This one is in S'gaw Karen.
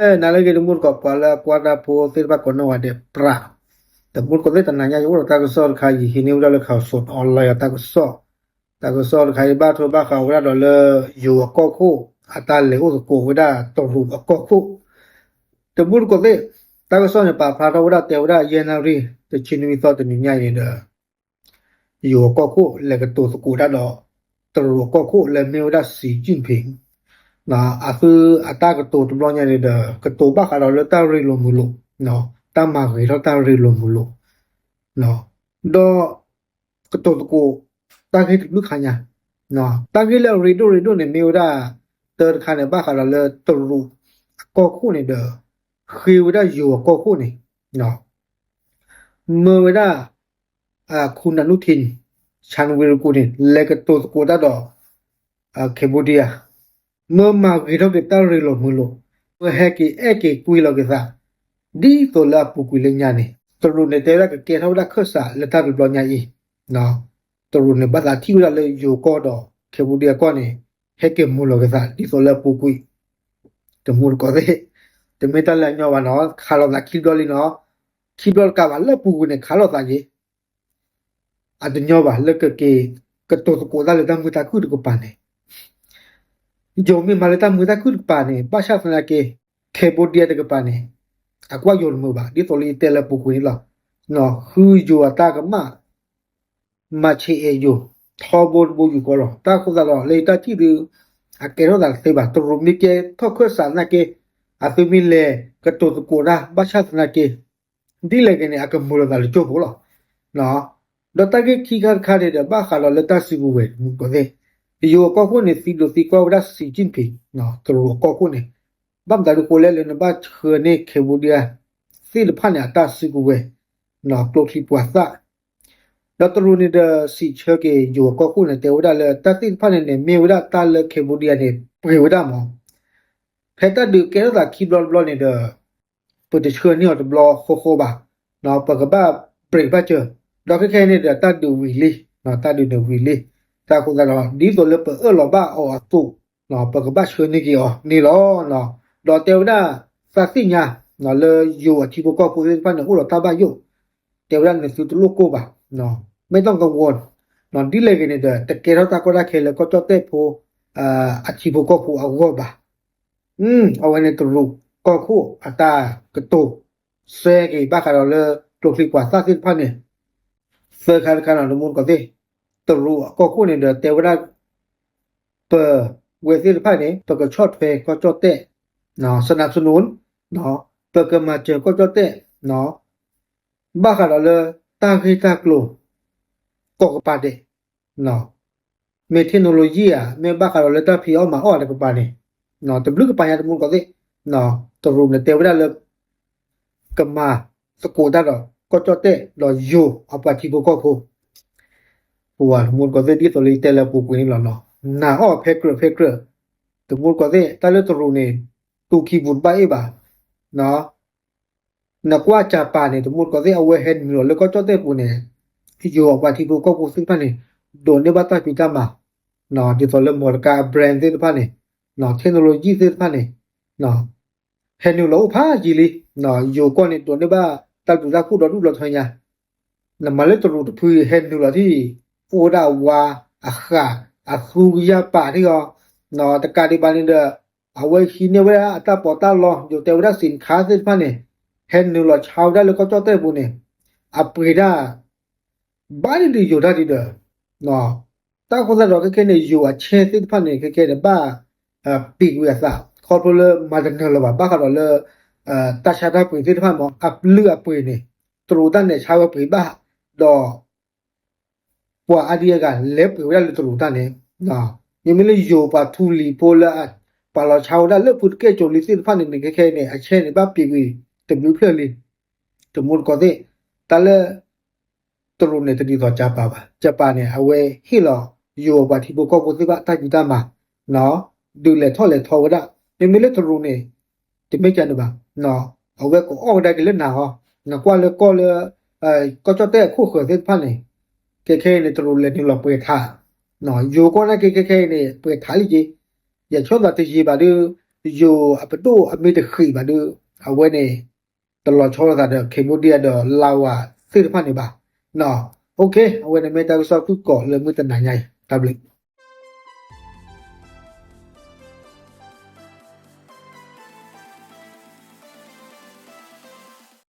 နၤလၢအဂ့ၤ တမူတကိး ပှၤလၢအကွၢ်တၢ်ဖိသ့ၣ်တဖၣ်ကိးနီၢ်ဂၤဒဲး ပြး တမူတကိးသ့ၣ် တနၤညါယအိၣ်ဒီးတၢ်ကစီၣ်တခါ ယဟံးန့ၢ်ဝဲဒၣ်လၢ Khaosod Online အတၢ်ကစီၣ်, တၢ်ကစီၣ်တခါအံၤဘၣ်ထွဲဘၣ်ဃးဝဲဒၣ်ဒီးလၢ ယိၤအကီၢ်ခိၣ် အတၢ်လဲၤအိၣ်သကိးဝဲဒၣ်တရူးအကီၢ်ခိၣ် တမူတကိးသ့ၣ်, တၢ်ကစီၣ်န့ၣ် ပာ်ဖျါထီၣ်ဝဲဒၣ် တဲဝဲဒၣ် ယဲၢ်နၣ်ရံၣ် တဆံနွံသီ တနံၤညါအံၤန့ၣ်ဒီး ယိၤအကီၢ်ခိၣ် လဲၤကတိၤသကိးတၢ်ဒီး တရူးအကီၢ်ခိၣ်လၢမ့ၢ်ဝဲဒၣ် Xi Jinping အသုအတၢ်ကတိၤတဘျီညါန့ၣ်ဒီး ကတိၤဘၣ်ဃးဒီးလၢတၢ်ရ့လိာ်မုာ်လိာ်, တၢ်မၤဂ့ၤထီၣ်တၢ်ရ့လိာ်မုာ်လိာ်, ဒီး ကတိၤသကိး တၢ်ဂ့ၢ်တဘျုးခါညါ, တၢ်ဂ့ၢ်လၢအရ့ဒိၣ်ရ့ဒိၣ်န့ၣ် မ့ၢ်ဝဲဒၣ် တၢ်တခါန့ၣ် ဘၣ်ဃးဒီးလၢတရူးအကီၢ်ခိၣ်န့ၣ်ဒီး ဃ့ဝဲဒၣ်ယိၤအကီၢ်ခိၣ်န့ၣ် မၢဝဲဒၣ် ခူနၤနူထံ ဆၣ်ဝံရကူၣ်န့ၣ် လဲၤကတိၤသကိးတၢ်ဒီး Cambodia မၢမၤဂ့ၤထီၣ်က့ၤတၢ်ရ့လိာ်မုာ်လိာ်, မၢဟဲက့ၤအဲၣ်က့ၤကွံာ်လီၤက့ၤသး ဒ်သိးလၢအပူၤကွံာ်လၢညါန့ၣ် တရူးန့ၣ်တဲဝဲဒၣ်ကကဲထီၣ်ဝဲဒၣ်ခၢၣ်စးလၢတၢ်တဘျီညါအံၤ, တရူးန့ၣ်ဘၣ်သးထံၣ်ဝဲဒၣ်လၢယိၤကီၢ်ဒီး Cambodia ကီၢ်န့ၣ် ဟဲက့ၤမုာ်လီၤက့ၤသး ဒ်သိးလၢအပူၤကွံာ် တမူတကိးသ့ၣ်, တမ့ၢ်တၢ်လၢအညီဘၣ်နီၤ ခးလိာ်သးခံဘျီလံနီၤ, ခံဘျီတကးဘၣ် လၢအပူၤကွံာ်န့ၣ် ခးလိာ်သးက့ၤ အတညီဘၣ် လၢကက့ၤ ကတိၤသကိးတၢ်လၢတၢ်မုာ်တၢ်ခုၣ်တကပၤန့ၣ်, ယိၤမ့ၢ်မၤလၢတၢ်မုာ်တၢ်ခုၣ်တကပၤန့ၣ် ဘၣ်ဆၣ်သနာ်က့ Cambodia တကပၤန့ၣ် အကွၢ်ယိၤတမုာ်ဘၣ် ဒ်သိးလၢယတဲလၢအပူၤကွံာ်န့ၣ်လီၤ. ဃုယိၤအတၢ်ကမၣ် မၤဆံးအဲၣ်ယိၤ ထီဘိတဘိယူၢ်ဃီလီၤ. တၢ်အဃိသတးဒီး လၢယတၢ်ထံၣ်ဒုး အကဲထီၣ်သးတသ့ဘၣ်. တရူးမ့ၢ်ကဲထီၣ်ခၢၣ်စးသနာ်က့ အသုမ့ၢ်လဲၤကတိၤသကိးတၢ် ဘၣ်ဆၣ်သနာ်က့ ဒ်လဲၣ်ဂ့ၤန့ၣ် အကမုာ်လိာ်သးလၢကၠိဖိလီၤ. ဒီးတၢ်ဂ့ၢ်ခံခါတခါန့ၣ်ဒီး ဘၣ်ဃးဒီးလၢတၢ်စုကဝဲၤ တမူတကိးသ့ၣ်, ယိၤအကီၢ်ခိၣ်န့ၣ် သံဒိးသံကွၢ်ဝဲဒၣ် Xi Jinping တရူးအကီၢ်ခိၣ်န့ၣ်, ဘၣ်မတၤဒုးဃိလဲၣ်လၢနဘၣ်ဆှၢန့ၢ် Cambodia သ့ၣ်တဖၣ်န့ၣ် အတၢ်စုကဝဲၤ ကျိချံမျိာ်သၣ် ဒီးတရူးန့ၣ်ဒီးစံးဆၢက့ၤယိၤအကီၢ်ခိၣ်န့ၣ် တဲဝဲဒၣ်လၢ တၢ်သ့ၣ်တဖၣ်န့ၣ်န့ၣ် မ့ၢ်ဝဲဒၣ်တၢ်လၢ Cambodia န့ၣ် ပှ့ၤဝဲဒၣ်မး, ဖဲတၢ်ဒုးကဲထီၣ်သးခံဘျီတဘျီန့ၣ်ဒီး ပတဆှၢန့ၢ်အီၤတဘျီဃီဃီဘၣ်, ပကဘၣ် break ဘၣ်စၢၤ, ဒီးခဲခဲအံၤန့ၣ်ဒီး တၢ်ဒုးဝံၤလံ, တၢ်ဒုးန့ၣ်ဝံၤလံ, တၢ်အဃိသတးဒီး ဒ်သိးလၢပအၢၣ်လီၤဘၣ်အီၤအသိး ပကဘၣ်ဆှၢန့ၢ်က့ၤအီၤန့ၣ်လီၤ. ဒီးတဲဝဲဒၣ် သးသ့ၣ်ညါ လၢယိၤအထံဖိကီၢ်ဖိသ့ၣ်တဖၣ်န့ၣ် အိၣ်ဒီးတၢ်ဘၣ်ယိၣ်, တဲဝဲဒၣ်န့ၣ်သုတလိၣ်ကိၢ်ဘၣ်, မ့ၢ်တၢ်ကဝီၤ, ဒ်လဲၣ်ဂ့ၤန့ၣ်ဒီး တကဲထီၣ်တၢ်ကီတၢ်ခဲလၢကီၢ်ကၠီၣ်တဲၣ်ဖိ အထံဖိကီၢ်ဖိအဂီၢ်ဘၣ်. အဝဲန့ၣ်တရူးကီၢ်ခိၣ်အတၢ်ကတိၤ စဲက့ၤဘၣ်ဃးဒီးလၢကျိချံမျိာ်သၣ်သ့ၣ်တဖၣ်န့ၣ်, သၢခါတခါန့ၣ် တမူတကိးသ့ၣ်, တရူးအကီၢ်ခိၣ်န့ၣ်ဒီးတဲဝဲဒၣ် ပဝဲသ့ၣ်တဖၣ်န့ၣ် ပကဆီၣ်ထွဲကီၢ်ကၠီၣ်တဲၣ်, စနၢစနူၣ်, ပကမၤစၢၤကီၢ်ကၠီၣ်တဲၣ် ဘၣ်ဃးဒီးလၢတၢ်ဂ့ၢ်တၢ်ကျိၤ ကိးကပၤဒဲး, မ့ၢ် technology ဧါ, မ့ၢ်ဘၣ်ဃးဒီးလၢတၢ်ဖံးအီၣ်မၤအီၣ်တကပၤန့ၣ်, တဘျုးကပၤညါ တမူတကိးသ့ၣ်, တရူးန့ၣ်တဲဝဲဒၣ်လၢ ကမၤသကိးတၢ်ဒီးကီၢ်ကၠီၣ်တဲၣ် ဒီးယိၤအပှၤထံဖိကီၢ်ဖိ ပဝဲတမူတကိးသ့ၣ် ဒ်သိးလၢယတဲလၢအပူၤကွံာ်န့ၣ်လီၤနီၤ, နာ်အီၤဖဲကြၢးဖဲကြၢး, တမူတကိးသ့ၣ် တၢ်လၢတရူးန့ၣ် တူၢ်ခံပူၤတဘၣ်အ့ၣ်ဘၣ်, နကွၢ်ကၠၤပၤန့ၣ် တမူတကိးသ့ၣ် အဝဲဟဲနုာ်လီၤလၢကီၢ်ကၠီၣ်တဲၣ်ပူၤန့ၣ်, ယိၤအပှၤထံဖိကီၢ်ဖိသ့ၣ်တဖၣ်န့ၣ် ဒိးန့ၢ်ဘၣ်တၢ်ဖံးတၢ်မၤ, ဒ်သိးလၢမီတကါအ brand သ့ၣ်တဖၣ်န့ၣ်, technology သ့ၣ်တဖၣ်န့ၣ် ဟဲနုာ်လီၤအိၣ်ဖးယံာ်လံ, ယိၤကီၢ်န့ၣ် ဒိးန့ၢ်ဘၣ်တၢ်ဘျုးတၢ်ဖှိၣ်ဒီဒူၣ်ဒီထၢညါ, နမၤလၢတရူးတဖုဟဲနုာ်လီၤထံၣ်, အိၣ်ဝဲဒၣ်အဝါ, အဃၣ်, အသူကယၢ်ပာ်ထံၣ်အီၤ, တကးဒံးဘၣ်န့ၣ်ဒီး အဝဲဟံးန့ၢ်ဝဲဒၣ်အတၢ်ပီးတၢ်လီ ယိၤတဲဝဲဒၣ် စံးခါသ့ၣ်တဖၣ်န့ၣ်, ဟဲနုာ်လီၤဆါဝဲဒၣ်လၢကီၢ်ကၠီၣ်တဲၣ်ပူၤန့ၣ်, အပှ့ၤဒၣ် ဘၣ်န့ၣ်ဒုးယိၤတၢ်ဒံးဒီး တၢ်အဃိသတးဒီးခဲခဲန့ၣ် ယိၤအဆဲသ့ၣ်တဖၣ်န့ၣ် ခဲခဲန့ၣ်ဘၣ် ပံာ်ကွံာ်အသး ခီဖျိလၢမၤတနၢၤလၢၤဘၣ် ဘၣ်ဃးဒီးလၢ တၢ်ဆါတၢ်ပှ့ၤသ့ၣ်တဖၣ်မ့ၢ် အလုၢ်အပှ့ၤန့ၣ် တရူးတၢ်နဲၣ်ဆါဝဲပှ့ၤဘၣ် ဒီး ပှၤအါဒံအါဂၤလဲၤပှ့ၤဝဲဒၣ်လၢတရူးတၢ်န့ၣ်, မ့မ့ၢ်လၢယိၤပှၤထူလံၤဖိလၢ ပှၤလီၤဆါဝဲဒၣ်လၢဖုတကဲၣ်ကၠိလံသ့ၣ်တဖၣ်န့ၣ်န့ၣ် ခဲခဲန့ၣ် အဆဲန့ၣ် ဘၣ်ပံာ်ကွံာ်တဘျုးဖျၢၣ်လံ တမူတကိးသ့ၣ်, တၢ်လၢ တရူးန့ၣ် တဒ်သိးကၠၤပၤဘၣ်. ကၠၤပၤန့ၣ် အဝဲဟ့ၣ်လီၤ ယိၤပှၤထံဖိကီၢ်ဖိသ့ၣ်တဖၣ်တၢ်ဖံးတၢ်မၤ, ဒုးလဲၤထီၣ်လဲၤထီဝဲဒၣ်. မ့မ့ၢ်လၢတရူးန့ၣ် တမ့ၢ်ကၠၤန့ၣ်ဘၣ်, အဝဲကအီၣ်ဝဲဒၣ်က့ၤလၢနၤဟီ, နကွၢ်လၢကီၢ်လၢ ကီၢ်ကၠီၣ်တဲၣ်အခိၣ်ဃၢၤသ့ၣ်တဖၣ်န့ၣ် ခဲခဲအံၤန့ၣ် တရူးလဲၤနုာ်လီၤပှဲၤထး, ယိၤကီၢ်နာ်က့ ခဲခဲအံၤန့ၣ် ပှဲၤထးလံက့ၤ, ယဆိသးတယံာ်ဘၣ်ဒီး ယိၤအပဒိၣ်အမ့ၢ်တဃံးဘၣ်ဒီး အဝဲန့ၣ် တလီၤဆီလိာ်သးဒီး Cambodia ဒီး Laos သ့ၣ်တဖၣ်န့ၣ်ဘၣ်. အဝဲန့ၣ် မ့ၢ်တၢ်ကစီၣ်ဖုၣ်ကိာ်လၢမုၢ်တနၤညါအံၤ တၢ်ဘျုး